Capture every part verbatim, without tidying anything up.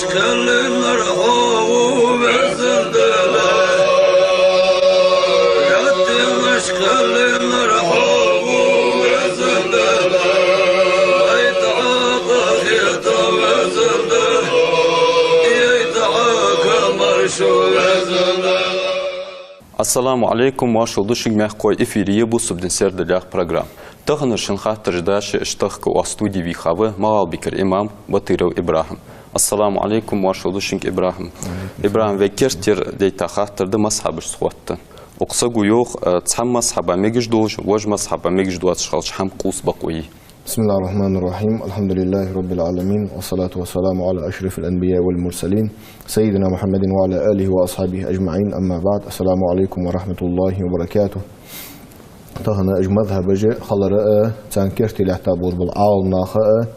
Каллинар хьо ва, Везан Даьла, яттинаш каллинар хьо ва, Везан Даьла, айта хьа къахетам, Везан Даьла, айта хьа камаршо, Везан Даьла. Ассаламу Ӏалайкум, моаршал да шуга, мехкахой, эфире я «Бусалба дин сердалехь» программа. Таханара шун хаттараш даши аш тахка оаха студе вийхав МагӀалбикера имам Батыров ИбрахӀим. Ассаламу Ӏалайкум, моаршал да шуга, ИбрахӀим. ИбрахӀим, вай керттера дайта хаттар да мазхӀабашца хоттаденна. Укх саго йоах, э, цхьан мазхӀаба мегаш долаш, вож мазхӀаба мегаш доацаш хилча хӀама кхувса бокъо йий? بسم الله الرحمن الرحيم. الحمد لله رب العالمين. والصلاة والسلام على أشرف الأنبياء والمرسلين. سيدنا محمد وعلى آله وأصحابه أجمعين. أما بعد. السلام عليكم ورحمة الله وبركاته. Тахан уж мазхӀабаш хилара, э, царна керте лаьтта болаш бола Ӏаламнаха,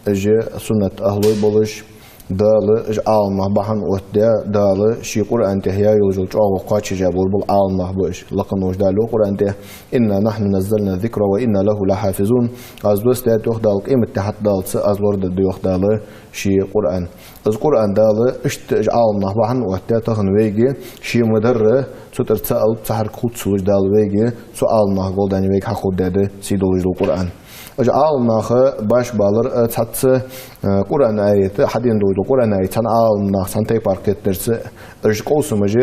э, уж суннат ахӀлой болаш, Дала уж Ӏаламнах бахьан оттадаь, Дала ший Къуръан тӀа яь йолаш йола чӀоагӀо кхоачашъяь болаш бола Ӏаламнах ба уж. Лакха волча Дала йоах Къуръан тӀа: «إنا نحن نزلنا الذكر وإنا له لحافظون». Аз доссадаьд, йоах Дала, къематди хьатӀадаллалца аз лорадергда, йоах Дала, ший Къуръан. Из Къуръан Дала иштта уж Ӏаламнах бахьан оттадаь тахан вайга, ше ма дарра, цу тӀара цхьа алап, цхьа хьарак хувцалуш Дала вайга, цу Ӏаламнаха гӀолла вайга хьакховдадаьд сий долаш дола Къуръан. Уж Ӏаламнаха башха балар, э, цхьацца, э, Къуръан аят, хьадена долаш дола Къуръан аят цхьан Ӏаламнаха цхьан тайпара кхетадарца, уж къовсамаш,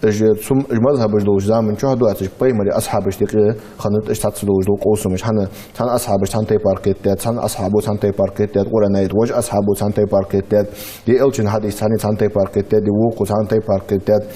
уж цу, уж мазхӀабаш долча заман чухь доацаш, пайхамара асхьабашта юкъе хиннад уж цхьацца долаш дола къовсамаш. ХӀана, цхьан асхьабаша цхьан тайпара кхетадаьд, цхьан асхьабо цхьан тайпара кхетадаьд Къуръан аят, вож асхьабо цхьан тайпара кхетадаьд, е элчан хьадис цхьанне цхьан тайпара кхетадаьд, е вокхо цхьан тайпара кхетадаьд.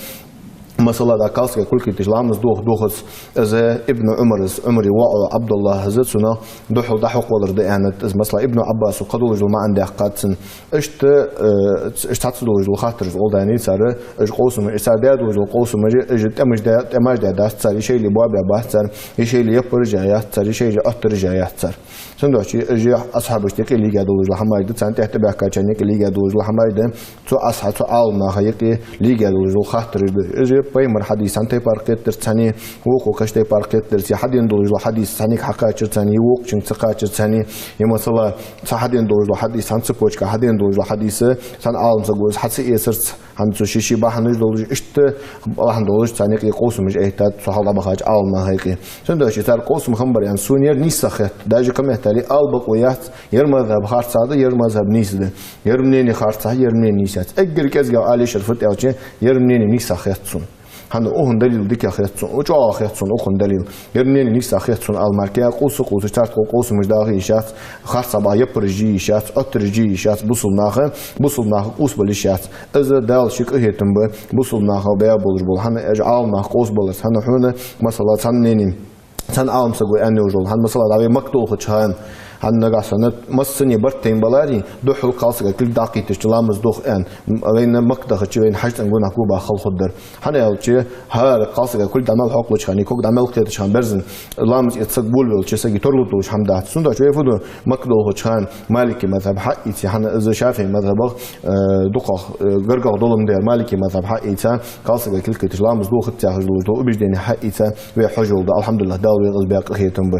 Масала, да, кхалсага кулг кхийтача ламаз дох-, дохац, из Ибн Ӏумара, Ӏумара воӀо Ӏабдуллахьа, из цунах духьал дӀахьокхавалар да аьннад из. Масала, Ибн Ӏаббаса кхы долаш дола маӀан даьккхад цун. Иштта, э, ц-, иштта цхьацца долаш дола хаттараш оалдайнай цар, уж къовсамаш, уж цар даь долаш дола къовсамаш, уж тӀемаш даь, тӀемаш даь дац цар, е шоайла боабаь бац цар, е шоайла яппараш яь яц цар, е шоайла оттараш яь яц цар. Цудухьа уж асхьабашта юкъе лийга долаш дола хӀамаш да, царна тӀехьа тӀабаьхкачарна юкъе лийга долаш дола хӀамаш да, цу асхьа-, цу Ӏаламнаха юкъе лийга долаш дола хаттараш да. Уж пайхамара хьадис цхьан тайпара кхетадарца цхьанне, вокхо кхыча тайпара кхетадарца, е хьадена долаш дола хьадис цхьаннега хьакхачарца цхьанне, е вокхо цунга ца кхачарца цхьанне, е масала, цхьа хьадена долаш дола хьадис, цхьан цепочка хьадена долаш дола хьадис, цхьан Ӏаламсаго из хьа ца эцарца, хӀанз цу ший-ший бахьанаш долаш, иштта бахьан долаш царна юкъе къовсамаш эттад цу хьалха дӀабахача Ӏаламнаха юкъе. Цудухьа цар къовсам хиннабар аьнна сона ер нийса хет, даже кхы меттел ала бокъо яц, ер мазхӀаб харцахьа да, ер мазхӀаб нийса да, ер мнение харцахьа, ер мнение нийса яц. Эггара кӀезигагӀа ала йиш яр фуд аьлча, ер мнение нийса хет сона. ХӀана, укхун далил дика хет сона, чӀоагӀа хет сона укхун далил. Ер мнение нийса хет сона ала мара, къовса-къовсаш царца къовсамаш даха йиш яц, харцахьа баха яппараш е йиш яц, оттараш е йиш яц бусалба наха, бусалба наха къовсабала йиш яц. Из Дала ший къахетам ба бусалба наха баь болаш бола, хӀана, уж Ӏаламнах къовсабаларца, хӀана, хьона, масала, цхьан мнение, цхьан Ӏаламсаго аьнна йолаш йола, хӀана, масала, дӀа вай Макка долхача хана, хӀана, нагахьа санна массане барт тайна баларе, духьал кхалсага кулг дӀакхийтача ламаз дох аьнна, вайна Макка дахача вайна хьажцӀен гонахьа гобаха хала хургдар. ХӀана аьлча, хӀара кхалсага кулг дӀа мел хьокхалуча хана, ког дӀа мел кхетача хана берзан ламаз эца саг волавелча, сага тарлуш долаш хӀама дац. Цудухьа вай фу ду, Макка долхача хана Малики мазхӀаб хьаийце, хӀана, из ШафиӀий мазхӀабах, э, дукхагӀа, э, гаргагӀа долаш дар, Малики мазхӀаб хьаийца, кхалсага кулг кхийтача ламаз дохац яхаш долаш дола убеждение хьаийца, вай хьожа йола да, алхьамдулиллахӀ, Дала вай из баь къахетам ба.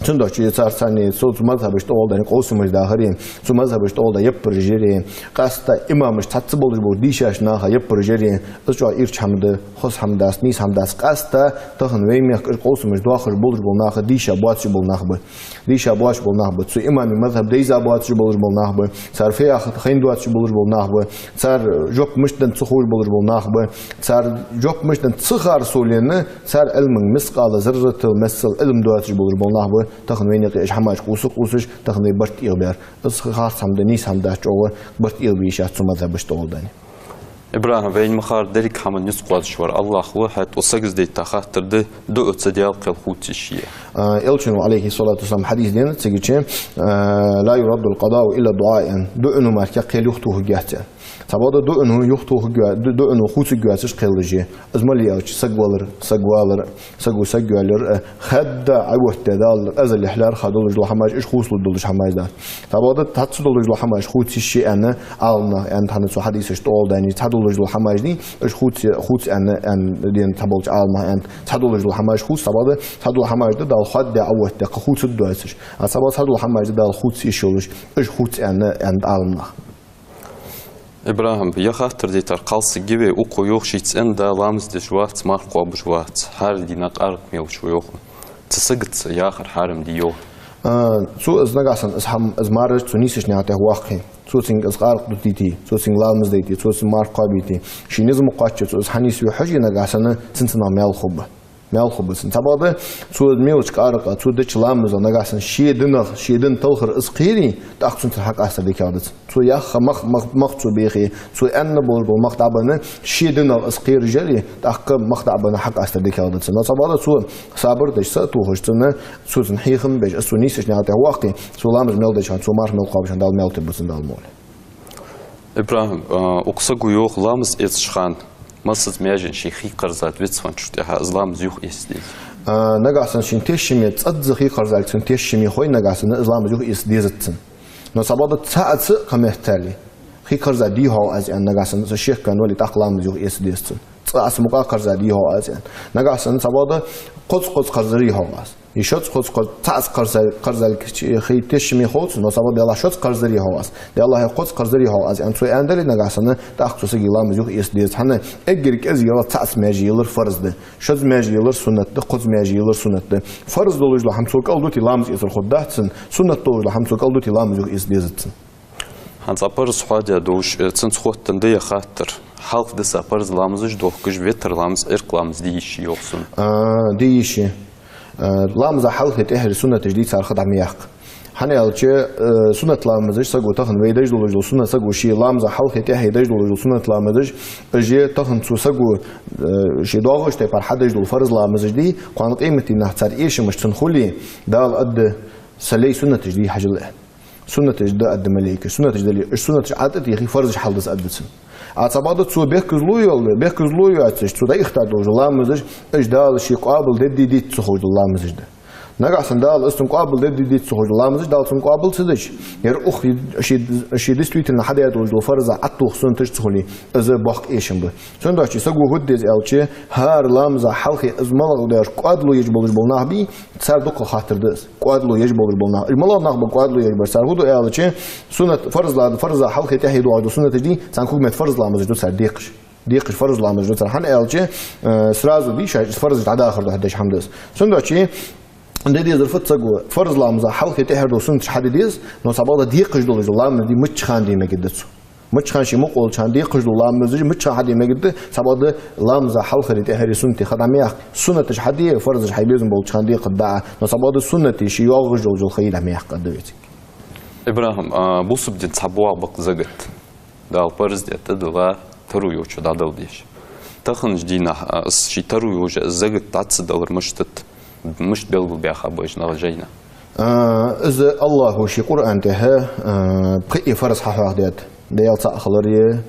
Цудухьа цар царна, цу, цу мазхӀабашта тӀагӀолла дӀа къовсамаш дахаре, цу мазхӀабашта тӀагӀолла дӀа яппараш яре, къаьстта имамаш цхьацца болаш бола дийшача наха яппараш яре, из чӀоагӀа ирча хӀама да, хоза хӀама дац, нийса хӀама дац. Къаьстта тахан вай мехка уж къовсамаш доахаш болаш бола нах дийша боацаш бола нах ба. Дийша боацаш бола нах ба. Цу имама мазхӀаб дайза боацаш болаш бола нах ба. Цар фу яхар хайна доацаш болаш бола нах ба. Цар жоп мишта дан ца ховш болаш бола нах ба. Цар жоп мишта дан ца харсолена, цар Ӏилманга мискъала зарратал массал Ӏилма доацаш болаш бола нах ба, тахан вайна юкъе уж хӀамаш къовса-къовсаш, тахан вай барт эгӀабаьр. Из харц хӀама да, нийса хӀама дац, чӀоагӀа барт эгӀабе йиш яц цу мазхӀабашта тӀагӀолла дӀа. ИбрахӀим, вайна ма харра деррига хӀаман низ кхоачаш вар АллахӀ ва, хӀаьта укх саго дайта хаттар да, дуӀа ца даьле кхел хувца йиш я. А, Элчано, Ӏалайхи ссалату вассалам, хьадис денад цигача, а, «لا يرد القضاء إلا الدعاء», аьнна, дуӀано мара кхел юхатоха йиш яц. Цхьабакъда дуӀано юхатоха йиш я, ду-, дуӀано хувцаргйоацаш кхел я. Из малав аьлча, саг валар, саг валар, саго саг йоалаяр, э, хадда Ӏаоттадаь Дала къаза лехьлар, ха долаш дола хӀамаш, уж хувцалуш долаш хӀамаш да. Цхьабакъда цхьацца долаш дола хӀамаш хувца йиш я аьнна, Ӏаламнаха аьннад, хӀана, цу хьадисашта тӀагӀолла дӀа, цхьа долаш дола хӀамаш дий, уж хувца, хувца аьнна, аьнна, дена цхьаболча Ӏаламнаха аьннад, цхьа долаш дола хӀамаш хувца, цхьабакъда цхьа дола хӀамаш да Дала хоаддаь Ӏаоттадаь, кхы хувцаргдоацаш. А цхьабакъда цхьа дола хӀамаш да Дала хувца йиш йолаш, уж хувца аьнна, аьннад Ӏаламнаха. ИбрахӀим, ер хаттар дайтар кхалсаг я вай, укхо йоах, ший цӀен-да ламаз деш вац, марха кхоабаш вац, хӀара дийнахьа къаракъ мел лу йоах. Цу сагаца яхар хьарам дий йоах? А, цо из нагахьа санна, из хӀама, из мараш цо нийсача наькъа тӀа ваккхе, цо цунга из къаракъ дутийте, цо цунга ламаз дайте, цо цунга марха кхоабийте, ший низ ма кхоачча, цо из хьанийсве хьожий нагахьа санна, цунца нагахьа маьл хургба. Маьл хургба цунна. Цхьабакъда, цо мелача къаракъа, цо деча ламаза нагахьа санна ший динах, ший дин талхар из кхерий, тӀаккха цунца хьакъастар дикагӀа да цунна. Цо яхха мах, мах, мах цо бехе, цо аьнна болаш бола мах дӀабенна, ший динах из кхераш яле, тӀаккха мах дӀабенна хьакъастар дикагӀа да цунна. Но цхьабакъда цо сабар деш, са а тохаш цунна, цо цунна хьехам беш, из цо нийсача наькъа тӀа ваккхе, цо ламаз мел деча хана, цо марха мел кхоабача хана Дала маьл тӀабу цунна, Дала мукъале. ИбрахӀим, а, укх саго йоах, ламаз эцача хана массаза маьженаш ший хий кхарза вецван чура тӀехьа, из ламаз юха эца деза? А, нагахьа санна шийна тешаме, цӀазза хий кхарзалга цун тешаме хой нагахьа санна, из ламаз юха эца дезац цунна. Но цхьабакъда цхьацца а кхы меттел хий кхарза дий хьогӀ аз аьнна, нагахьа санна цхьа шек вале, тӀаккха ламаз юха эца деза цунна. ЦӀаса мукъагӀа кхарза дий хьогӀ аз аьнна. Нагахьа санна цхьабакъда кхозза-кхозза кхарзарий хьогӀ аз. Из шозза-кхозза кхо-, цхьацца кхарза-, кхарзалга хий тешаме хов цунна, но цхьабакъда, Даьллахь, шозза кхарзарий хьогӀ аз. Даьллахь, кхозза кхарзарий хьогӀ аз аьнна, цо аьнна дале нагахьа санна, тӀаккха цу сага ламаз юха эца деза. ХӀана? Эггара кӀезига ялар цхьацца маьже ялар фарз да. Шозза маьже ялар суннат да, кхозза маьже ялар суннат да. Фарз долаш дола хӀама цо кӀалдуте, ламаз эцар хургдац цунна, суннат долаш дола хӀама цо кӀалдуте, ламаз юха эца дезац цунна. ХӀанз цхьа парз хьоадаь долаш, э, цунца хоттаденна да ер хаттар. Хьалха диса парз ламазаш дохкаш, витр ламаз, Ӏиркъ ламаз де йиш йий йоах сона? А, де йиш я. А, ламаза хьалхеи тӀехьареи суннаташ дий, цар ха дӀа ма яккха. ХӀана аьлча, э, суннат ламазаш саго тахан вай деш долаш дола суннат, саго ший ламаза хьалхеи тӀехьеи деш долаш дола суннат ламазаш, уж тахан цу саго, э, ший доагӀача тайпара хьадеш дола фарз ламазаш дий, кхоана къематдийнахьа цар эшамаш цунна хуле, Дала аргда: «Са лай суннаташ дий, хьажал», — аьнна. Суннаташ да аргда малейкаша. Суннаташ дале, уж суннаташ ӀотӀатехе, фарзаш хьалдиза аргда цунна. А цхьабакъда цо бехказло йоалле, бехказло йоацаш, цо дӀаихта долаш дола ламазаш, уж Дала ше къоабалдергдий, дергдий ца ховш дола ламазаш да. Нагахьа санна Дала из цунна къоабалдергдий, дергдий ца ховш дола ламазаш, Дала цунна къоабал ца дича, ер укх ший, ший действительно хьадаь долаш дола фарза ӀотӀатоха суннаташ ца хуле, из боккха эшам ба. Цудухьа саго фу де деза аьлча, хӀара ламаза хьалхе из малагӀа дар кӀоадало еш болаш бола нах бий, цар дукха хаттар да из. КӀоадало еш болаш бола нах. Уж малагӀа нах ба кӀоадало еш бар? Цар фу ду аьлча, суннат, фарз ла-, фарза хьалхеи тӀехьеи доагӀаш дола суннаташ дий, царна когаметта фарз ламазаш ду цар декхаш. Декхаш фарз ламазаш ду цар. ХӀана аьлча, э, сразу дий шоаш из фарзаш дӀадахар духьа деш хӀама да из. Цудухьа де дезар фуд саго, фарз ламаза хьалхеи тӀехьареи дола суннаташ хьаде деза, но цхьабакъда декхаш долаш дола ламаз дий, мичча хана де мегаргда цо. Мичча хана ше мукъа волча хана декхаш дола ламазаш, мичча хана хьаде мегаргда, цхьабакъда ламаза хьалхареи тӀехьареи суннатий ха дӀа ма яккха. Суннаташ хьаде, фарзаш хьай безам болча хана декхаргда Ӏа, но цхьабакъда суннатий ше йоагӀаш йолчул ха дӀа ма яккха аргда вай цига. ИбрахӀим, а, бусалба дина цхьа боагӀа ба-кх закат. Дала парз даьд тӀадилла, таро йолча дӀадала дезаш. Таханарча дийнахьа, а, из ший таро йолаш закат дӀа ца далар мишта да, мишта белгалбаьха ба уж нах жайна? А, из АллахӀа ший Къуръан тӀа, а, пхиъ фарз хьахьоахадаьд. Даьла цаӀ хилари,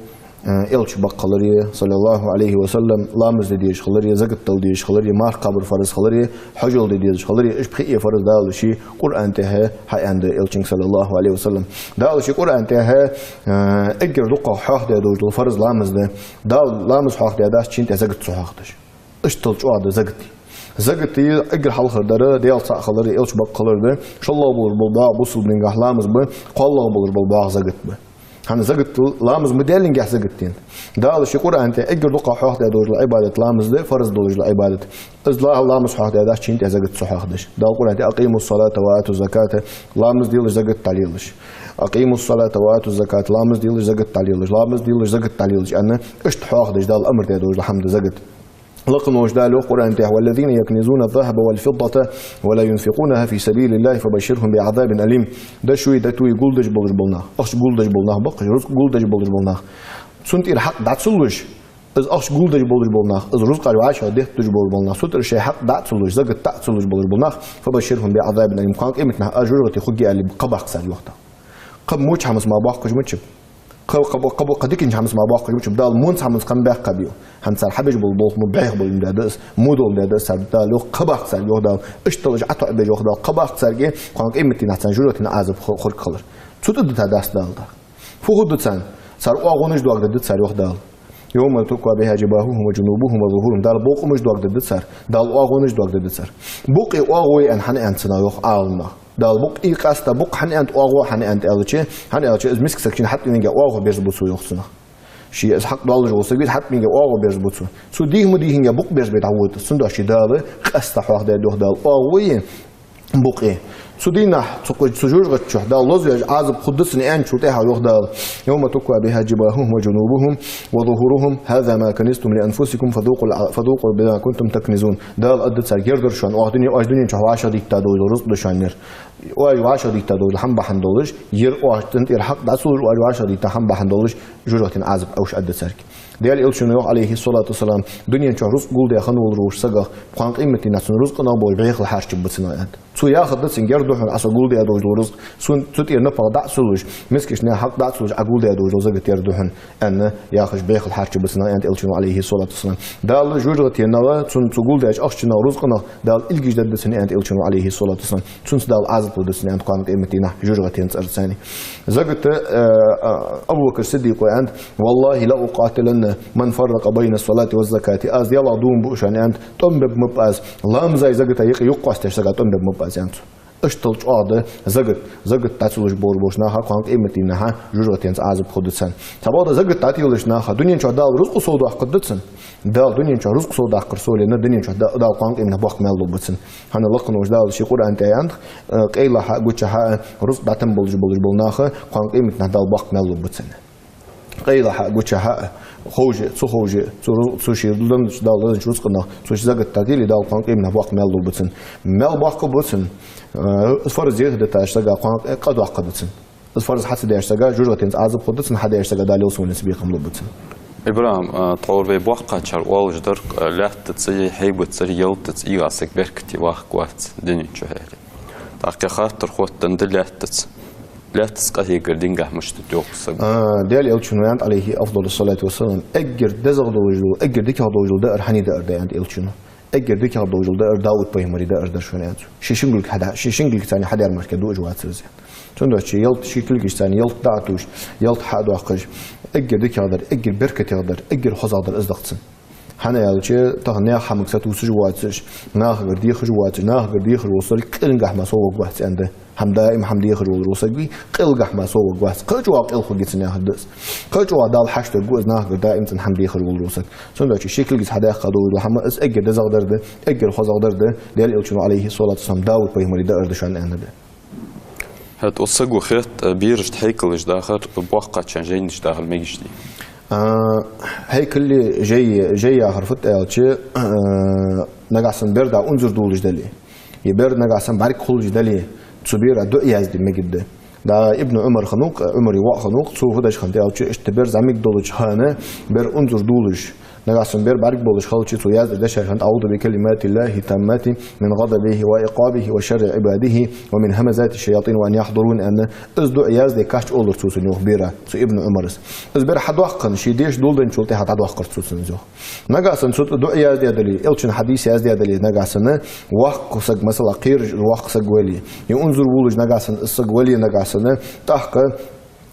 а, Элча бакъ хилари, صلى الله عليه وسلم, ламаз де дезаш хилари, закат дала дезаш хилари, марха кхабар фарз хилари, хьажол де дезаш хилари, уж пхиъ фарз Дала ший Къуръан тӀа хьааьннад Элчанга, صلى الله عليه وسلم. Дала ший Къуръан тӀа, а, эггара дукха хьоахадаь долаш дола фарз ламаз да. Дала ламаз хьоахадаь дац шийна тӀа закат ца хьоахадеш. Иштта чӀоагӀа да закат. Закат эггара хьалхара дар Даьла цаӀ хилар, Элча бакъ хилар да. ШоллагӀа болаш бола боагӀа бусалба дингахьа ламаз ба, кхоалагӀа болаш бола боагӀа закат ба. ХӀана, закат, ламаз ма даьллинге закат дена. Дала ший Къуръан тӀа эггара дукха хьоахадаь долаш дола Ӏибадат ламаз да, фарз долаш дола Ӏибадат. Из ла-, ламаз хьоахадаь дац шийна тӀа закат ца хьоахадеш. Дала Къуръан тӀа: «أقيموا الصلاة وآتوا الزكاة», ламаз делаш, закат дӀалелаш. «أقيموا الصلاة وآتوا الزكاة», ламаз делаш, закат дӀалелаш, ламаз делаш, закат дӀалелаш аьнна, иштта хьоахадеш Дала амар даь долаш дола хӀама да закат. Лакха волча Дала йоах Къуръан тӀа: «والذين يكنزون الذهب والفضة ولا ينفقونها في سبيل الله فبشرهم بعذاب أليم». Дошуи, дотуи гулдеш болаш бола нах, ахча гулдеш бола нах ба-кх уж, рузкъа гулдеш болаш бола нах. Цун тӀера хьакъ дӀа ца луш, из ахча гулдеш болаш бола нах, из рузкъаш вӀашагӀдехка деш болаш бола нах, цу тӀера шоай хьакъ дӀа ца луш, закат дӀа ца луш болаш бола нах, «فبشرهم بعذاب أليم», кхоана къематдийнахьа аз жожагӀатех хургья аьле, кхаъ баккха царга йоах Дала. Кхы мича хӀамаца мара боаккхаш мичаб. Кхы, кхы, кхы, кхы дикача хӀамаца мара боаккхаш мичаб, Дала мунца хӀамаца кхаъ баккха бий. ХӀанз цар хьабеш бола болх мо бӀеха болаш ма даьд из, мо дола ма даьд из цар, Дала йоах, кхаъ баккха царга йоах Дала. Иштта уж ӀотоӀабеш йоах Дала, кхаъ баккха царга, кхоана къематдийнахьа царна жожагӀатен Ӏазап ху-, хургхилар. Цу тӀа дита дац Дала тӀаккха. Фу хургда царна? Цар оагӀонаш доагадергда цар, йоах Дала. «يوم تكوى بها جباههم وجنوبهم وظهورهم». Дала букъамаш доагадергда цар, Дала оагӀонаш доагадергда цар. Букъи оагӀои аьнна хӀана аьннад цу наха, йоах Ӏаламнаха? Дала букъи къаьстта букъ хӀана аьннад, оагӀо хӀана аьннад аьлча, хӀана аьлча из миска саг шийна хьатӀавеннаргья оагӀув берзабу цо, йоах цу наха. Ший из хьакъ долаш вола саг вий, хьатӀамега оагӀув берзабу цо. Цо дийхка ма дийхкинге букъ берзабе дӀавода. Цудухьа ший Дала къаьстта хьоахадаьд, йоах Дала, оагӀув а, букъ а. Цу дийнахьа, цу кху-, цу жожагӀате чу Дала лозавеш Ӏазап хургда цунна аьнначул тӀехьагӀа, йоах Дала: «يوم تكوى بها جباههم وجنوبهم وظهورهم هذا ما كنزتم لأنفسكم فذوقوا الع-، فذوقوا بما كنتم تكنزون». Дала аргда царга: ер дар шоана, оаха дуне, оаш дунен чу вӀашагӀдетта дола рузкъа да шоана ер. Оаш вӀашагӀдетта дола хӀама бахьан долаш, ер оаха цун тӀера хьакъ дӀацалуш, оаш вӀашагӀдетта хӀама бахьан долаш, жожагӀатен Ӏазап Ӏовш аргда царга. Даьла Элчано йоах, Ӏалайхи ссалату вассалам, дунен чу рузкъа гулдаь хинна волаш вола саг, кхоана къематдийнахьа цунна рузкъа нах болаш бӀехал хьарчабу цунна, аьннад. Цо яхаргда цунга: ер да хьона Ӏа сона гулдаь долаш дола рузкъа, сона цу тӀера напагӀа дӀа а ца луш, мискача наьха хьакъ дӀа а ца луш, Ӏа гулдаь долаш дола сагота ер да хьона, аьнна, яхаш бӀехал хьарчабу цунна, аьннад Элчано, Ӏалайхи ссалату вассалам. Дала жожагӀатен нах цунна цу гулдаьча ахчанах, рузкъанах Дала илгиш дергда цунна, аьннад Элчано, Ӏалайхи ссалату вассалам. Цунца Дала Ӏазап лургда цунна, аьннад, кхоана къематдийнахьа жожагӀатен цӀерца. Закат, э, э, Абу Бакр Сиддикъо аьннад: «والله لأقاتلن من فرق بين الصلاة والزكاة». Аз Даьлах дув буъ шоана, аьннад, тӀом бергба аз, ламазаи закатаи юкъе юхакхоастадеш сага тӀом бергба аз, аьннад цо. Иштта чӀоагӀа да закат, закат дӀа ца луш болаш болча наха кхоана къематдийнахьа жожагӀатен Ӏазап хургда царна. Цхьабакъда закат дӀателаш наха дунен чу Дала рузкъа совдоаккхаргда царна. Дала дунен чу рузкъа совдаккхар совленна, дунен чу Да-, Дала кхоана къематдийнахьа боккха маьл лургба царна. ХӀана аьлча Дала ший Къуръан тӀа аьннад, э, къайлагӀа хьа, гучагӀа хьа, рузкъа дӀатенна болаш болаш бола нах кхоана къематдийнахьа Дала боккха маьл лургба царна. КъайлагӀа хьа, гучагӀа хьа, ховш а, ца ховш а, цу ру-, цу ший лазача, Дала лазача рузкъанах цо ший закат дӀателе, Дала кхоана къематдийнахьа боккха маьл лургба царна. Маьл боккха ба царна, э, фарз дехьа дитача сага кхоана къа доаккхаргда царна. Из фарз хьа ца деш сага жожагӀатен Ӏазап хургда цунна, хьадеш сага Дала ялсаманен бекхам лургба цунна. ИбрахӀим, а, тховра вай боккхагӀчар оалаш дар, а, лаьттаца, хьайбаца, ялтаца ийгӀа саг беркате вахаргвац дунен чу, аьле. ТӀаккха хаттар хоттаденна да лаьттаца. Лаьттаца къахьегар динагахьа мишта да йоах саго? А, Даьла Элчано аьннад, Ӏалайхи афдалу ссалату вассалам, эггара дезагӀа долаш дола, эггара дикагӀа долаш дола даар хьанна даар да, аьннад Элчано. Эггара дикагӀа долаш дола даар Дауд пайхамара даар дар шоана, аьннад цо. Ший шингалг хьада-, ший шингалг царна хьадаьр мара кхы дуаш вацар из, аьннад. Цудухьа ялат ший кулгашца царна ялат дӀа а тувш, ялат хьа а доаккхаш, эггара дикагӀа дар, эггара беркатегӀа дар, эггара хозагӀа дар из да-кх царна. ХӀана аьлча, тахан наьха хӀамага сатувсаш воацаш, нахагара дехаш воацаш, нахагара дехаш вола саг къилагахьа мара совваргвац, аьннад. ХӀама даим хӀама дехаш волаш вола саг вий, къилагахьа мара совваргвац. Кхы а чӀоагӀа къел хургья цун, яхаш да из. Кхы а чӀоагӀа Далла хьашт вергва из, нахагара даим цунна хӀама дехаш волаш вола саг. Цудухьа ший кулгаца хьадаьккха долаш дола хӀама, из эггара дезагӀа дар да, эггара хозагӀа дар да, Даьла Элчано, Ӏалайхи ссалату вассалам, Дауд пайхамара даар да шоана, аьннад. ХӀаьта укх саго хет, а, берашта хьайкалаш дахар, боккхагӀчарна жайнаш дахар мегаш дий? А, хьайкали жай, жай яхар фуд аьлча, а, нагахьа санна бер дӀа унзара дулаш дале, е бер нагахьа санна бӀаргхулаш дале, цу бера дуӀа язде мегаргда. ДӀа Ибн Ӏумар хиннав-кх, Ӏумара воӀ хиннав-кх, цо фу деш хиннад аьлча, иштта бер зӀамига долча хана бер унзара дулаш, нагахьа санна бер бӀаргаболаш хилча, цо яздеш дешаш хиннад: «أعوذ بكلمات الله التامات من غضبه وعقابه وشر عباده ومن همزات الشياطين وأن يحضرون», аьнна, из дуӀа язде кхаччалар цо цунна, йоах, бера, цу Ибн Ӏумара. Из бер хьадоаккхаш, ший деша доладенначул тӀехьагӀа дӀадоаккхар цо цунна из, йоах. Нагахьа санна цу дуӀа яздаь дале, Элчан хьадис яздаь дале, нагахьа санна воккха саг, масала, кхераш воккха саг вале, е унзара вулаш нагахьа санна из саг вале, нагахьа санна, тӀаккха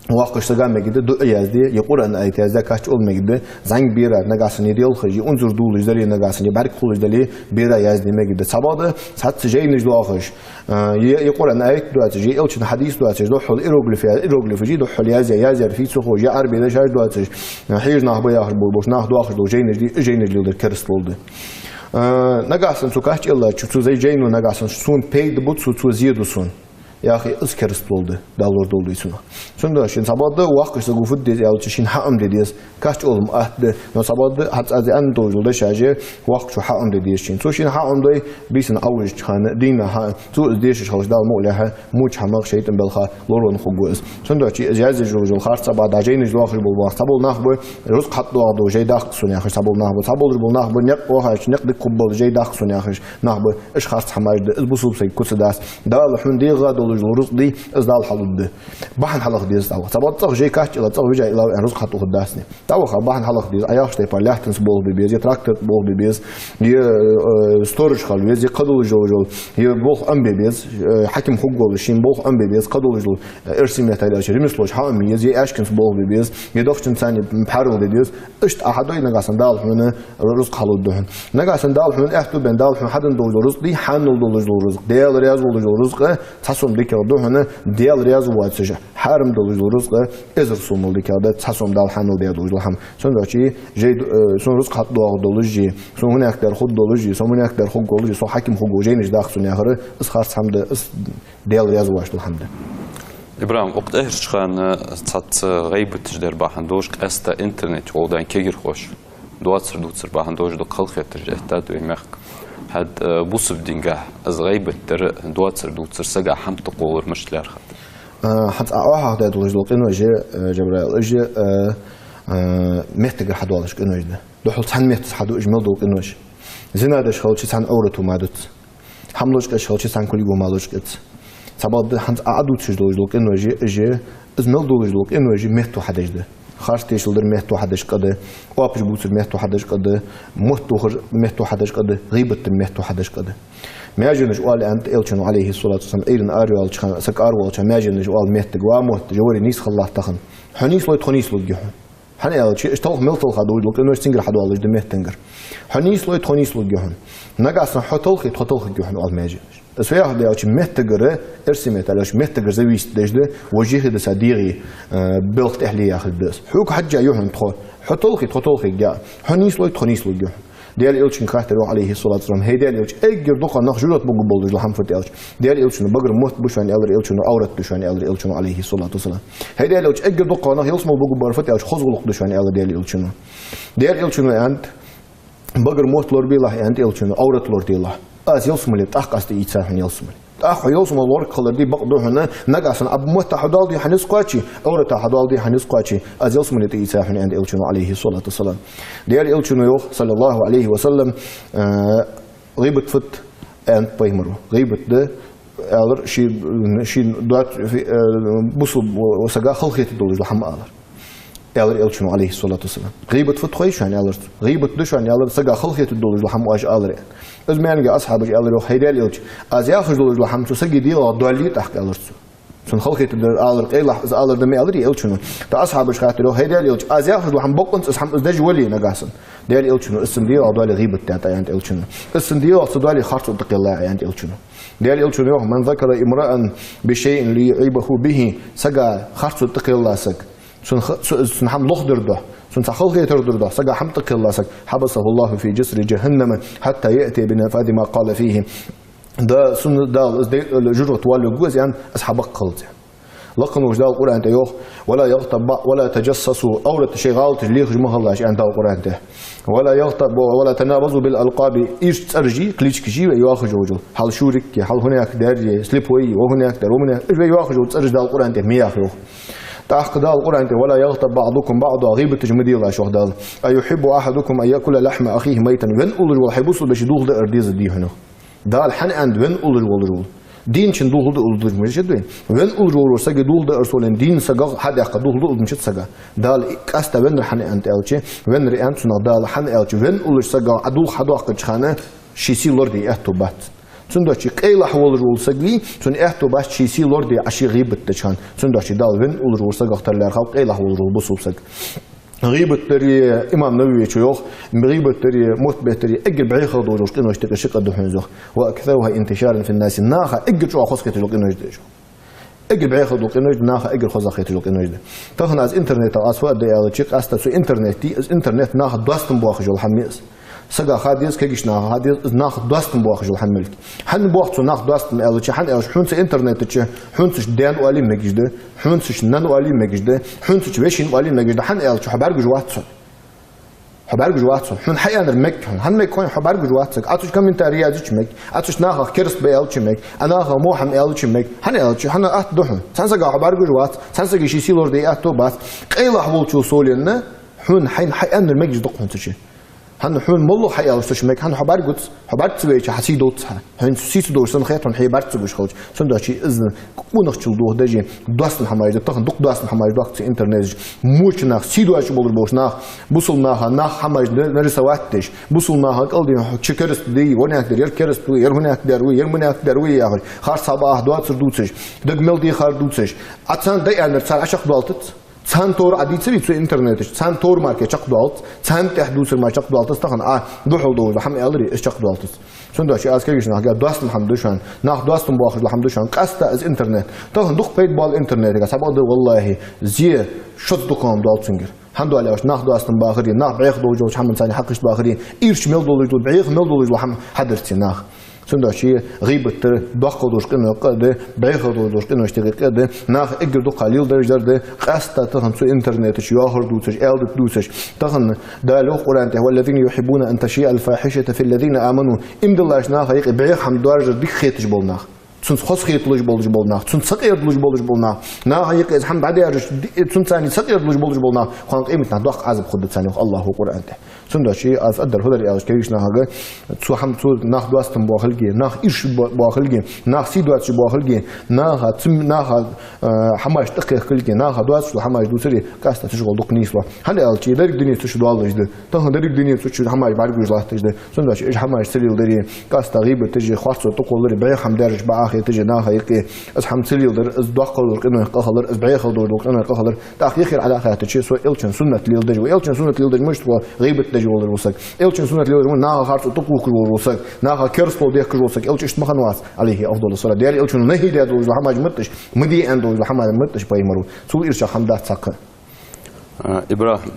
воккхача сага мегаргда дуӀа язде, е Къуръан аят язде кхаччалца мегаргда, зӀамига бера нагахьа санна е делхаш, е унзара дулаш дале нагахьа санна, е бӀаргхулаш дале, бера язде мегаргда. Цхьабакъда цхьацца жайнаш доахаш, а, е, е Къуръан аят доацаш, е Элчан хьадис доацаш, духхьал иероглиф я-, иероглифаш, духхьал язъя-, язъяр фуд ца ховш, е Ӏарбий дешаш доацаш, а, хьежа нах ба яхаш бола, бош нах доахаш дола жайнаш де, жайнаш леладар керастал да. А, нагахьа санна цу кхаччалца, цу зай жайно нагахьа санна сона пайда бу, цо, цо зе ду сона, яхе, из керастал да, Дала лорадолда вай цунах. Цудухьа шийна цхьабакъда воккхача саго фу де деза аьлча, шийна хьаӀомаде деза, кхаччалца атта да, но цхьабакъда хьацца аз аьнна долаш дола дешаш, воккхачо хьаӀомаде деза шийна. Цо шийна хьаӀомадой, бийсанна Ӏовижача хана, дийнахьа, цо из дешаш хилча, Дала мукъалехьа, моча хӀамах, шайтӀан балхах лоравенна хургва из. Цудухьа из язъеш йолаш йола харц а ба, дӀа жайнаш доахаш бола, цхьабола нах ба, рузкъа хьатӀадоагӀаш дола жай даккха сона яхаш, цхьабола нах ба, цхьаболаш бола нах ба, никъ вахача, никъ дика хургбола жай даккха сона яхаш нах ба, уж харц хӀамаш да, из бусалба сага куц дац. Дала хьона дегӀа долаш дола рузкъа дий, из Дала хьалургда. Бахьан хьалаха деза цхьабакъда. ЦӀагӀа жай кхаччалца, цӀагӀа вижа ила аьнна рузкъа хьатӀаухаргдац. ТӀаваха бахьан хьалаха деза, Ӏа яхача тайпара лаьттанца болх бе беза, е тракторца болх бе беза, е, э, сторож хила веза, е кхы долаш йола, е болх Ӏомабе беза, э, хьаким хургволаш, шийна болх Ӏомабе беза, кхы долаш йола, э, эрсий меттала аьлча, ремеслош хьаӀомае еза, е аьшканца болх бе беза, е дахчанца царна пхьарал де деза. Иштта Ӏа хьадой, нагахьа санна Дала хьона рузкъа хьалургда хьона. Нагахьа санна Дала хьона аьттув бенна, Дала хьона хьаденна долаш дола рузкъа дий, хьанал долаш дола рузкъа, Даьла раьза волаш дола рузкъа, цхьа сом Дикагӏа да хьона Даьла раьза воацаш, хьарам долаш дола рузкъа эзар сом мел дикагӏа да цхьа сом Дала хьа мел даь долаш дола хӏама. Цудухьа жей, э, сона рузкъа хьатӏадоагӏаргдолаш жи, сона хӏанех дар хургдолаш жи, сона хӏанех дар хургволаш жи, со хьаким хургва, жейнаш даха сона яхар, из харц хӏама да, из Даьла раьза воацаш дола хӏама да. ИбрахӀим, укх тӏехьарча хана цхьацца гӏийбаташ дар бахьан долаш, къаьстта интернет гӏолла дайн кагирхоша доацар дувцар бахьан долаш дукха халахетараш эттад вай мехка. ХӀаьта, э, бусалба дингахь из гӏийбат дар, доацар дувцар сага хӏама тӏакхоллар мишта лаьрхӏад? Э, хӏанз Ӏа охьадоаладаь долаш дола къинош, э, Жабраил, уж, э, э, меттагара хьадоалаш къинош да. Духхьал цхьан меттаца хьаду уж мел дола къинош. Зина деш хилча цхьан Ӏоврато ма дуц. Хӏама лочкъаш хилча цхьан кулго ма лочкъац. Цхьабакъда хӏанз Ӏа дувцаш долаш дола къинош, уж, из мел долаш дола къинош метто хьадеш да. Харц тешал дар метто хьадеш къа да, оапаш бувцар метто хьадеш къа да, мотт тохар метто хьадеш къа да, гӏийбат дар метто хьадеш къа да. Маьженаш оал аьннад Элчано, Ӏалайхи ссалату вассалам, Ӏуйранна араваьлча хана, саг араваьлча, маьженаш оал меттага: «Ва мотт, жавари нийсхалахь тахан. Хьо нийслой, тхо нийслургья хьона». ХӀана аьлча, иштта хьалха мел талхадеш дола къинош цунгара хьадоалаш да меттагара. Хьо нийслой, тхо нийслургья хьона. Нагахь санна хьо талхе, тхо талхаргья хьона, оал маьженаш. Из фу яхилга да аьлча, меттагара, эрсий меттала аьлча, меттагара зависит деш да, вож йихида са дегӏий, э, белха тӏехьле яхилга да из. Хьога хьежжа я хьона тхо. Хьо талхе, тхо талхаргья. Хьо нийслой, тхо нийслургья хьона. Даьла Элчанга хаьттар йоах, Ӏалайхи ссалату вассалам: «ХӀай Даьла Элча, эггара дукха нах жожагӏате бугаш болаш дола хӏама фуд?» аьлча, Даьла Элчано: «Багара мотт ба шоана», аьлар Элчано, «Ӏоврат да шоана», аьлар Элчано, Ӏалайхи ссалату вассалам. «ХӀай Даьла Элча, эггара дукха нах ялсмала бугаш бар фуд?» аьлча, «Хоза гӏулакх да шоана», аьлар Даьла Элчано. Даьла Элчано аьннад: «Багара мотт лорабелахь, — аьннад Элчано, — Ӏоврат лораделахь. Аз ялсмале тӏаккха аз тӏаийца хьона ялсмале. Тӏаккха хьо ялсмале лорга хилар ди бакъ да хьона, нагахь санна Ӏа мотта хьадоаладе хьанисхочи, Ӏоврата хьадоаладе хьанисхочи, аз ялсмале тӏаийца хьона», аьннад Элчано, Ӏалайхи ссалату вассалам. Даьла Элчано йоах, саллаллаху Ӏалайхи ва саллам, э, гӏийбат фуд, аьннад пайхамаро. Гӏийбат да, аьлар, ший, ший доц-, э, бусалба сага халахетаргдолаш дола хӏама алар. Аьлар Элчано, Ӏалайхи ссалату вассалам. «Гӏийбат фуд хой шоана?» аьлар цо. «Гӏийбат да шоана, — аьлар, — сага халахетаргдолаш дола хӏама оаш алар», аьнна. Из маьнга асхьабаша аьлар йоах: «ХӀай Даьла Элча, аз яхаш долаш дола хӏама цу сага дегӏах доалле тӏаккха», аьлар цо. Цунна халахетар дар алар, къайлагӏа из алар да ма аьларий Элчано. Тӏаккха асхьабаша хаьттар йоах: «ХӀай Даьла Элча, аз яхаш дола хӏама бокъонца из хӏама из деш вале нагахь санна?» Даьла Элчано: «Из цун дегӏах доале гӏийбат даьд Ӏа», аьннад Элчано. «Из цун дегӏах ца доале харцо тӏакхеллай Ӏа», аьннад Элчано. Даьла Элчано йоах: «من ذكر امرأ بشيء ليعيبه به». Сага харцо тӏакхелла саг. Цун ха-, цу-, цун хӏама лохдар духьа, цун цхьа халахетар дар духьа, сага хӏама тӏакхелла саг, «حبسه الله في جسر جهنم حتى يأتي بنفاذ ما قال فيه». Да, цунна Дала из де-, жожагӏате валларгва из, аьнна, из хьабаккха хилац, аьнна. Лакха волча Дала Къуръан тӏа йоах: «ولا يغتب بعض-، ولا تجسسوا». Ӏоврата шоай гӏалаташ лехаш ма хилалаш, аьннад Дала Къуръан тӏа. «ولا يغتب، ولا تنابزوا بالألقاب». Иштта цӏераш, кличкаш вай йоахаш йолаш. Хьал Шурик я, хьал хӏанех дар я, слепой я, ва хӏанех дар, ва хӏанех. Уж вай йоахаш йола цӏераш Дала Къуръан тӏа ма яхар йоах. Тӏаккха Дала Къуръан тӏа: «ولا يغتب بعضكم بعضا», гӏийбаташ ма делаш йоах Дала. «أيحب أحدكم أن يأكل لحم أخيه ميتا». Венна уллаш вола хьай бусалба веший дулх даар деза дий хьона. Дала хӏана аьннад венна уллаш волаш вола? Дийначоа дулх да уллаш ма дезий вай. Венна уллаш волча сага дулх даар сона, дийнача сагах хьадаьккха дулх да уллаш ма дезий сага. Дала къаьстта веннар хӏана аьннад аьлча, веннар аьннад цунах Дала хӏана аьлча, венна уллаш сагах Ӏа дулх хьадоаккхача хана ший сий лораде аьттув бац. Цудухьа къайлагӏа волаш вола саг вий, цунна аьттув бац ший сий лораде Ӏа ший гӏийбат деча хана. Цудухьа Дала венна уллаш волча сагах тара лаьрхӏав къайлагӏа волаш вола бусалба саг. Гӏийбат дари, имам Нававе йоах, гӏийбат дари, мотт беттари эггара бӏехагӏа долаш дола къиношта юкъе ши къа да хьона из йоах. «وأكثرها انتشارا في الناس». Наха эггара чӏоагӏа хоза хеташ дола къинош да уж. Эггара бӏехагӏа дола къинош да, наха эггара хоза хеташ дола къинош да. Тахан аз интернетах аз фу аргда аьлча, къаьстта цу интернета, из интернет наха доастам боахаш йола хӏама я из. Сага ха деза, кагийча наха ха деза, из наха доастам боахаш йола хӏама мел я. Хӏана боах цо наха доастам аьлча, хӏана аьлча, хьона цу интернета чу, хьона цу чу даьна оале мегаш да, хьона цу чу нанна оале мегаш да, хьона цу чу вешийна оале мегаш да, хӏана аьлча, хьо бӏаргагуш вац цунна. Хьо бӏаргагуш вац цунна. Хьона хьааьннар мег хьона. Хӏана мег хьона? Хьо бӏаргагуш вац цунна. Ӏа цу чу комментарий язъе мег. Ӏа цу чу нахах кераста бе аьлча мег. Ӏа нахах во хӏама аьлча мег. Хӏана аьлча, хӏана атта да хьона. Цхьан сага хьо бӏаргагуш вац. Цхьан сага ший сий лораде аьттув бац. Къайлагӏа волчул совгӏа, хьона хьайна хьааьннар мегаш да-кх хьона цу чу. Хӏана хьона моллагӏа хьааьлча цу чу мег, хӏана хьо бӏаргагуц, хьо бӏарга ца вайча хьа сий довц хьа. Хьайна сий ца довш санна хет хьона хье бӏарга ца гуш хилча. Цудухьа из къонахчал дохадеш доастам хӏамаш да, тахан дукха доастам хӏамаш доахк цу интернета чу. Моча нах, сий доацаш болаш болча нах, бусалба наха нах хӏамаш на-, нарисовать деш, бусалба наха кӏалдина хьо чу кераста дий, ванех дар, ер кераста вий, ер хӏунех дар вий, ер мунех дар вий яхаш, харц хьабаха доацар дувцаш, дага мел дехар дувцаш. Ӏа царна дӏааьннар цар Ӏа чакхдоалийтац. Цхьан товр Ӏа дийцаре цу интернета чу, цхьан товр мара чакхдоалац, цхьан тӀехьа дувцар мара чакхдоалац, тахан Ӏа духьал долаш дола хӀама аьларе, из чакхдоалац. Цудухьа аз кагийча нахага доастам хӀама да шоана, нах доастам боахаш дола хӀама да шоана, къаьстта из интернет. Тахан дукха пайда боал интернетага, цхьабакъда, валлахӀи, зе шозза дукха хӀама доал цунгара. ХӀана доал аьлча, нах доастам бахаре, нах бӀеха долаш долча хӀаман царна хьакхашта бахаре, ирча мел долаш дола, бӀеха мел долаш дола хӀама хьадарце наха. Цудухьа гӀийбат дар доккхал долаш къиной къа да, бӀеха долаш къиной тӀехьа къа да, наха эггара дукха леладераш дар да, къаьстта тахан цу интернета чу йоахар дувцаш, аьлдат дувцаш. Тахан Дала йоах Къуръан тӀа: «والذين يحبون أن تشيع الفاحشة في الذين آمنوا». Иман диллача наха юкъе бӀеха хӀама доаржар дика хеташ бола нах. Цунца хоза хеталуш болаш бола нах, цунца сакъердалуш болаш бола нах, наха юкъе из хӀама дӀадаьржача, ди-, цунца царна сакъердалуш болаш бола нах, кхоана къематдийнахьа доккха Ӏазап хургда царна, йоах АллахӀа Къуръан тӀа. Цудухьа аз аргдар хӀадар аьлча кагийча нахага, цу хӀама, цу нах доастам боахилга, нах ирча бо-, боахилга, нах сий доацаш боахилга, наха цу-, наха, э, хӀамаш тӀакхехкилга, наха доацаш дола хӀамаш дувцаре, къаьстта цу чу гӀолла дукха нийслу. ХӀана аьлча, деррига дунен цу чу доаллаш да. Тахан деррига дунен цу чу хӀамаш бӀаргагуш латташ да. Цудухьа уж хӀамаш ца леладаре, къаьстта гӀийбаташ, харцо тӀакхолларе, бӀеха хӀама даьржача бакъахьа хеташ наха юкъе, из хӀама ца леладар, из доккхал долаш къиной къа хилар, из бӀеха долаш дола къиной къа хилар. ТӀаккха юххера хьалха хетаче, со Элчан суннат леладеш ва. Элчан суннат леладеш мишта ва? ГӀийбат деш волаш вола саг. Элчан суннат леладеш ва наха харцо тӀакхухкаш волаш вола саг, наха керастал дехкаш вола саг. Элча иштта ма хиннавац, Ӏалайхи афдалу ссалат. Дера Элчано нахӀий даь долаш дола хӀамаш ма дий уж, ма де аьнна долаш дола хӀамаш ма дий уж пайхамара. Цул ирча хӀама дац цхьаккха. А, ИбрахӀим,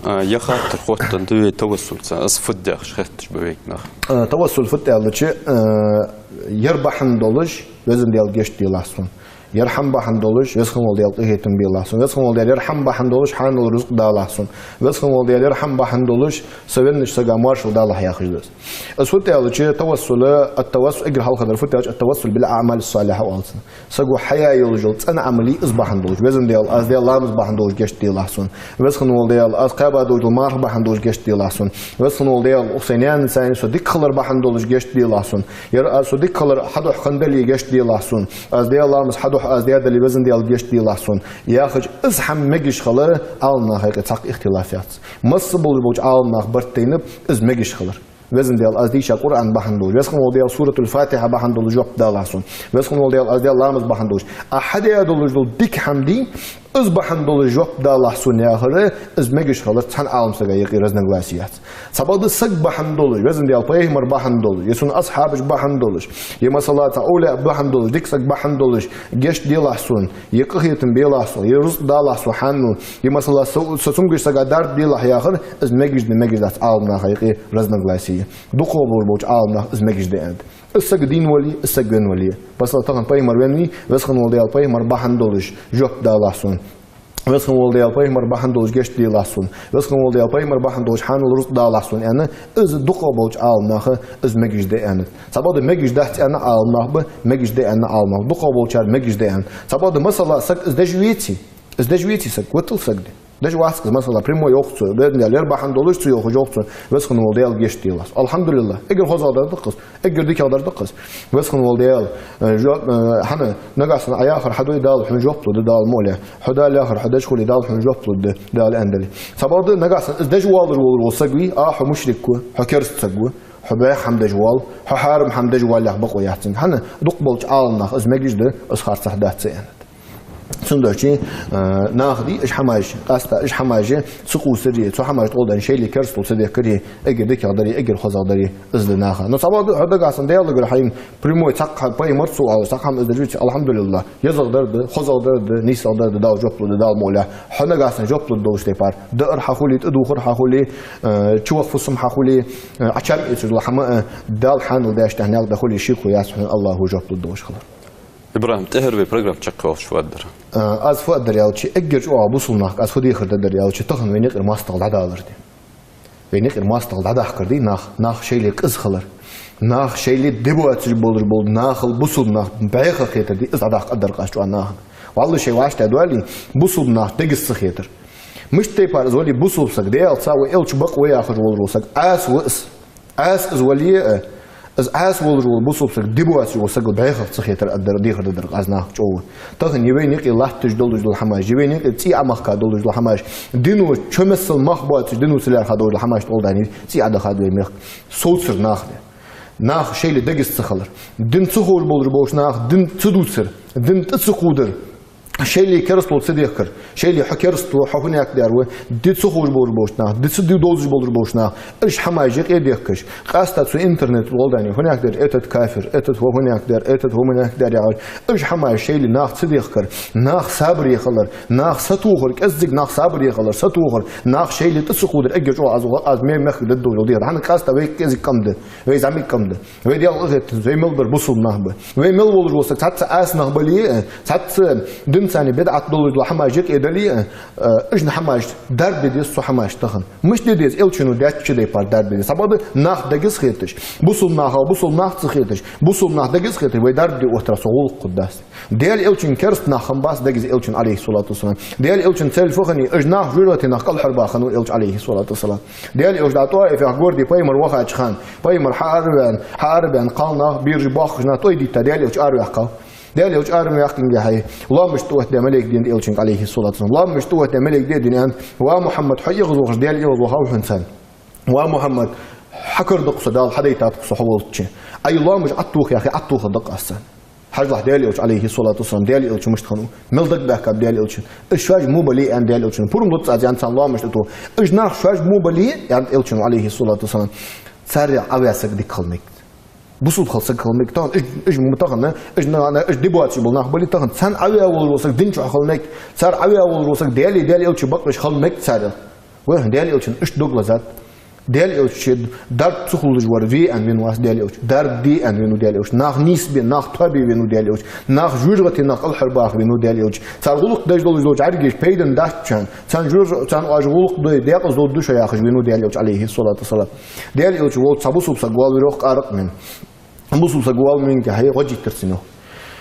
а, ер хаттар хоттаденна да вай тавассулца, из фуд яхаш хетташ ба вайга нах. А, тавассул фуд аьлча, а, ер бахьан долаш Везан Даьла гешт делахь сона. Ер хӀама бахьан долаш Веза хинна вола Даьла къахетам белахь сона. Веза хинна вола Даьла, ер хӀама бахьан долаш хьанал рузкъа далахь сона. Веза хинна вола Даьла, ер хӀама бахьан долаш со веннача сага моаршал далахь яхаш да из. Из фуд аьлча, тавассул, ат-тавассул, эггара хьалхардар фуд аьлча, ат-тавассул бил-аӀмали ссалихьа оал цунах. Саго хьаяь йолаш йола цӀена Ӏамал я из бахьан долаш. Везан Даьла, аз даь ламаз бахьан долаш гешт делахь сона. Веза хинна вола Даьла, аз кхаьба долаш дола марха бахьан долаш гешт делахь сона. Веза хинна вола Даьла, укх сай наьна-сайна со дика хилар бахьан долаш гешт делахь сона. Ер аз со дика хилар хьа духьа хинна дале гешт делахь сона. Аз даь ламаз хьа духьа аз даь дале, Везан Даьла, гешт делахь сона. Яхаш, из хӀама мегаш хилар Ӏаламнаха юкъе цхьаккха ихтилаф яц. Масса болаш болча Ӏаламнаха барт тайнаб из мегаш хилар. Везан Даьла, аз дийша Къуръан бахьан долаш, Веза хинна вола Даьла, Суратуль-Фатихьа бахьан долаш жоп далахь сона. Веза хинна вола Даьла, аз даь ламаз бахьан долаш. А хьадаь долаш дола дика хӀама дий, из бахьан долаш жоп далахь сона яхар, из мегаш хилар цхьан Ӏаламсага юкъе разногласи яц. Цхьабакъда саг бахьан долаш, Везан Даьла, пайхамар бахьан долаш, е цун асхьабаш бахьан долаш, е, масала, цхьа овлияъ бахьан долаш, дика саг бахьан долаш, гешт делахь сона, е къахетам белахь сона, е рузкъа далахь сона хьанал, е, масала, со, со цамогаш сага дарба делахь яхар, из мегаш да, мегаш дац, Ӏаламнаха юкъе разногласи я. ДукхагӀболаш болча Ӏаламнаха из мегаш да аьннад. Из саг дийна вале, из саг венна вале. Масала, тахан пайхамар венна вий, Веза хинна вола Даьла, пайхамар бахьан долаш жоп далахь сона. Веза хинна вола Даьла, пайхамар бахьан долаш гешт делахь сона. Веза хинна вола Даьла, пайхамар бахьан долаш хьанал рузкъа далахь сона аьнна, из дукхагӀболча Ӏаламнаха из мегаш да аьннад. Цхьабакъда мегаш дац аьнна Ӏаламнах ба, мегаш да аьнна Ӏаламнах ба. ДукхагӀболчар мегаш да аьннад. Цхьабакъда, масала, саг из деш веце, из деш веце саг, витал саг да. Деш вац-кх из, масала, прямой йоах цо, Везан Даьла, ер бахьан долаш цо йоахаш йоах цо, Веза хинна вола Даьла, гешт делахь сона. АлхьамдулиллахӀ, эггара хозагӀдар да-кх из, эггара дикагӀдар да-кх из. Веза хинна вола Даьла, э, жо-, э, хӀана, нагахьа санна Ӏа яхар хьа дой, Дала хьона жоп лу, да, Дала ма оале. Хьо Дала яхар хьа деш хуле, Дала хьона жоп лу, да, Дала аьнна дале. Цхьабакъда, нагахьа санна из деш воаллаш волаш вола саг вий, а, хьо мушрик ва, хьо керста саг ва, хьо бӀеха хӀама деш воал, хьо хьарам хӀама деш воал яха бакъо яц цунга. ХӀана, дукхагӀболча Ӏаламнаха из мегаш да, из харцахьа дац аьннад. Цудухьа, э, наха дий уж хӀамаш, къаьстта уж хӀамаш ца кхувсаре, цу хӀамашта гӀолла шоайла керастал ца дехкаре, эггара дикагӀдари, эггара хозагӀдари из да наха. Но цхьабакъда хьо дагахьа санна Даьлагара хьайна прямой цхьаккха пайхамар ца оалаш, цхьаккха хӀама из деш веце, алхьамдулиллахӀ, езагӀдар да, хозагӀдар да, нийсагӀдар да, Дала жоп лу да, Дала ма оале. Хьо нагахьа санна жоп лургдолча тайпара, даар хьахуле, тӀадувхар хьахуле, э, чувахфусам хьахуле, э, Ӏа чам эцаш дола хӀама, э, Дала хьанал деш тӀехьа наькъа тӀа хуле, шеко яц хьона, АллахӀа жоп лургдолаш хилар. ИбрахӀим, тӀеххьара вай программа чакхйоалаш фу аргдар? А, аз фу аргдар аьлча, эггара чӀоагӀа бусалба нахага аз фу дехар дергдар аьлча, тахан вайна юкъера моастагӀал дӀадалар да. Вайна юкъера моастагӀал дӀадахкар да нах, нах шоайла къиза хилар. Нах шоайла ди боацаш болаш бола, нахал бусалба нах бӀеха хетар да, из дӀадаккха аргдар-кх аз чӀоагӀа нахага. Валлахӏи, шоай вӀаштӀехьа доале, бусалба нах дегаза ца хетар. Мишта тайпара из вале бусалба саг, Даьла цаӀ ва, Элча бакъ ва яхаш волаш вола саг, Ӏаса ва из. Ӏаса из вале а, из Ӏаса волаш вола бусалба саг ди боацаш вола сагал бӀехагӀа ца хетар аргдар, дехар дергдар-кх аз нахага чӀоагӀа. Тахан е вайна юкъе латташ долаш дола хӀамаш, е вайна юкъе цӀий Ӏомахка долаш дола хӀамаш, дино чо миссел мах боацаш, дино ца лаьрхӀа долаш дола хӀамашта гӀолла дӀа цӀий Ӏодахад вай мехка. Совцар нах да. Нах шоайла дегаза ца хилар. Ди ца ховш болаш болча наха ди ца дувцар, ди тӀа ца кхувдар. Шоайла керастал ца дехкар, шоайла хьо кераст ва, хьо хӀанех дер ва, ди ца ховш болаш болча наха, ди ца ди довзаш болаш болча наха, уж хӀамаш юкъе дехкаш, къаьстта цу интернет гӀолла дани, хӀанех дер, этот кафир, этот ва хӀанех дер, этот ва хӀанех дер яхаш, уж хӀамаш шоайла наха ца дехкар, наха сабаре хилар, наха сатохар, кӀеззига наха сабаре хилар, сатохар, наха шоайла тӀа ца ховдар, эггара чӀоагӀа аз, аз ме-, мехка даддовжал дехар. ХӀана аьлча къаьстта вай кӀезига къам да, вай зӀамига къам да. Вай Даьла къахетанза, вай мел бар бусалба нах ба. Вай мел волаш вола саг цхьацца ас нах бале а, цхьацца динца цхьана бидӀат долаш дола хӀамаш юкъе дале а, э, уж хӀамаш дарба де деза цу хӀамашта тахан. Мишта де деза, Элчано даьча тайпара дарба де деза. Цхьабакъда нах дегаза хеташ. Бусалба наха, бусалба нах ца хеташ. Бусалба нах дегаза хеташ, вай дарба де оттар цу гӀулакха хургдац. Даьла Элчан кераста нах хиннабац дегаза Элчан, Ӏалайхи ссалату вассалам. Даьла Элчан цӀи фу хиннай, уж нах жожагӀатен нах кӀалхарбаха хиннав Элча, Ӏалайхи ссалату вассалам. Даьла Элча дӀа ТӀоифах городе пайхамар вахача хана, пайхамар хьаарваьнна, хьаарваьнна кхалнах, бераш, боккхагӀа нах тӀой дитта Даьла Элча араваьккхав. Даьла Элча араваьккханге хьай, лоамаш тӀаоттадаь малейк денад Элчанга, Ӏалайхи ссалату вассалам. Лоамаш тӀаоттадаь малейк денад, аьннад: «Ва Мухьаммад, хьо эгӀазвахаш Даьла эгӀазвахав хьона царна. Ва Мухьаммад, хьакара да-кх со, Дала хьадайтад-кх со хьо волча. Ай лоамаш Ӏотоха яхе, Ӏотохаргда-кх аз царна». Хьажалахь, Даьла Элча, Ӏалайхи ссалату вассалам, Даьла Элча мишта хиннав, мел дагабаьхкаб Даьла Элчан. Уж шоаш мо бале а, аьннад Даьла Элчано. Пурам луц аз, аьннад царна, лоамаш тӀатоха. Уж нах шоаш мо бале а, аьннад Элчано, Ӏалайхи ссалату вассалам, царех Ӏоваь саг дика хила мег. Бусалба хила саг хила мег. Тахан уж, уж ма тахан, уж на-, на-, уж ди боацаш бола нах бале тахан, царна Ӏоваь волаш вола саг дин чу хила мег, цар Ӏоваь волаш вола саг Даьлеи Даьла Элчеи бакъвеш хила мег царех. Вай хьона Даьла Элчан иштта дог лазад. Даьла Элча дарба ца хулаш вар ве аьнна венавац Даьла Элча. Дарба де аьнна венав Даьла Элча. Нах нийсбе, нах тоабе венав Даьла Элча. Нах жожагӀатен нах кӀалхарбаха венав Даьла Элча. Цар гӀулакх деш долаш долча Ӏаьргеша пайдана дац шоана. Царна жожа-, царна оаш гӀулакх дой, декъаза дой шо яхаш венав Даьла Элча, Ӏалайхи ссалату вассалам. Даьла Элча волча цхьа бусалба саг валар йоах къаракъ мена. Бусалба саг вала мега хьай, гӀаж йийтар цунна йоах.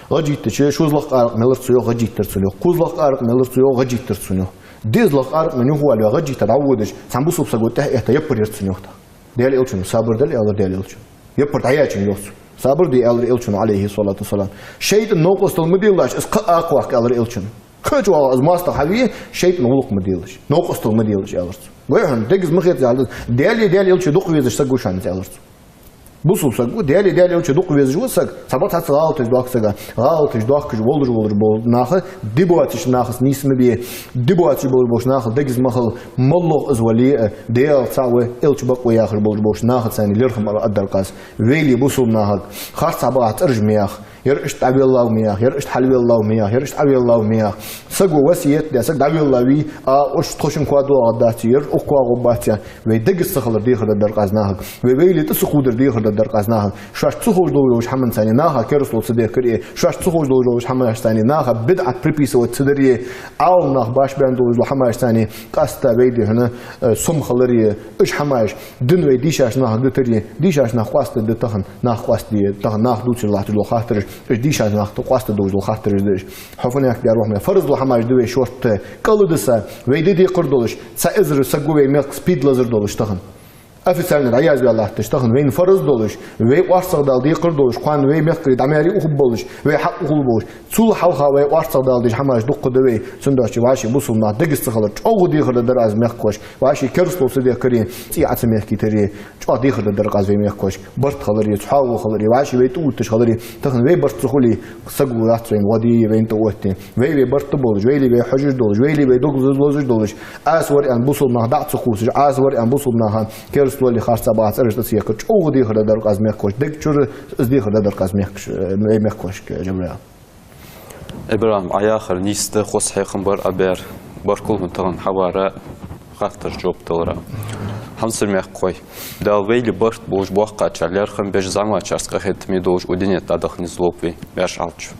ГӀаж йийтача, шозлагӀа къаракъ мелар цо йоах, гӀаж йийтар цунна йоах. КхозлагӀа къаракъ мелар цо йоах, гӀаж йийтар цунна йоах. ДезлагӀа къаракъ мена юхавала йоах, гӀаж йийта дӀаводаш, цхьан бусалба саго тӀехьа этта яппар яр цунна йоах тӀаккха. Даьла Элчано сабар дале, аьлар Даьла Элчано. Яппар дӀаяьчунга йоах цо. Сабар де, аьлар Элчано, Ӏалайхи ссалату вассалам. ШайтӀан новкъостал ма делаш, из кхы а кхоаваккха, аьлар Элчано. Кхы а чӀоагӀа из моастагӀа хьаве, шайтӀан гӀулакх ма делаш. Новкъостал ма делаш, аьлар цо. Вай хьона дегаза ма хетаза, аьлар цо. Даьлеи Даьла Элчеи дукха везаш саг ва шоана из, аьлар цо. Бусалба саг ва, Даьлеи Даьла Элчеи дукха везаш ва саг. Цхьабакъда цхьацца гӀалаташ доаккх сага. ГӀалаташ доаккхаш волаш волаш бола наха, ди боацача нахаца нийса ма бе, ди боацаш болаш болча нахал дегаза ма хила, моллагӀа из вале а, Даьла цаӀ ва, Элча бакъ ва яхаш болаш болча нахаца цхьана лерхӀам ала дар-кх аз. Вайла бусалба нахага харцахьа багӀа цӀераш ма яха. Ер иштта дӀавеллав ма яха, ер иштта хьалвеллав ма яха, ер иштта Ӏовеллав ма яха. Саго васкет даь, саг дӀавеллавий, а, уж тхо шин коа доагӀаргдац, ер укх коа гӀоргбац, аьнна. Вай дегаза ца хилар дехар дар-кх аз нахага. Вай вайла тӀа ца ховдар дехар дар-кх аз нахага. Шоашта ца ховш долаш йолча хӀаманца цхьана наха керастал ца дехкар а, шоашта ца ховш долаш йолча хӀаманца цхьана наха бидӀат приписывать ца дар а, Ӏаламнаха башха баьнна долаш дола хӀаманца цхьана къаьстта вай духьала, э, сом хилар а, уж хӀамаш, дин вай дийшача нахага дитар а, дийшача нах къоастаде тахан, нах къоастаде тахан, нах дувцар латташ дола хаттараш, уж дийшача нахага къоастадеш дола хаттараш да уж. Хьо фу яхар дар вахме, фарз дола хӀамаш да вай шортта, кӀалдиса, вай ди декхар долаш, цхьа эзар саг ва вай мехка СПИД лазар долаш тахан. Официально дӀаязваь латташ тахан, вайна фарз долаш, вай орцагӀдала декхар долаш, кхоана вай мехкарий дӀа маьре ухаргболаш, вай хьакъ ухаргболаш. Цул хьалха вай орцагӀдала дезаш хӀамаш дукха да вай, цудухьа вӀаший бусалба нах дегаза ца хилар чӀоагӀа дехар дар аз мехкахошка, вӀаший керастал ца дехкар а, цӀий Ӏо ца мехкийтар а, чӀоагӀа дехар дар-кх аз вай мехкахошка. Барт хилар а, цхьоагӀо хилар а, вӀаший вай тӀаотташ хилар а, тахан вай барт ца хуле, саг вац вайна гӀо де, вайна тӀаотте. Вай вай барт болаш, вайла вай хьожаш долаш, вайла вай дог лазаш долаш, Ӏаса вар аьнна бусалба нах дӀа а ца кхувсаш, Ӏаса вар аьнна бусалба наха керастал а, харцахьа багӀа цӀераш тӀа ца ехкар чӀоагӀа дехар дар-кх аз мехкахошка, дег чура из дехар дар-кх аз мехкаш-, вай мехкахошка, Жабраил. ИбрахӀим, Ӏа яхар нийса да, хоза хьехам бар Ӏа баьр. Баркал хьона тахан хьавара, хаттарашта жоп далара. Хьамсара мехкахой, Дала вайла барт болаш боккхачар лерхӀам беш, зӀамагӀчарца къахетаме долаш укх дунен тӀа дӀадаха низ лолба вай. Маьрша Ӏалда шо.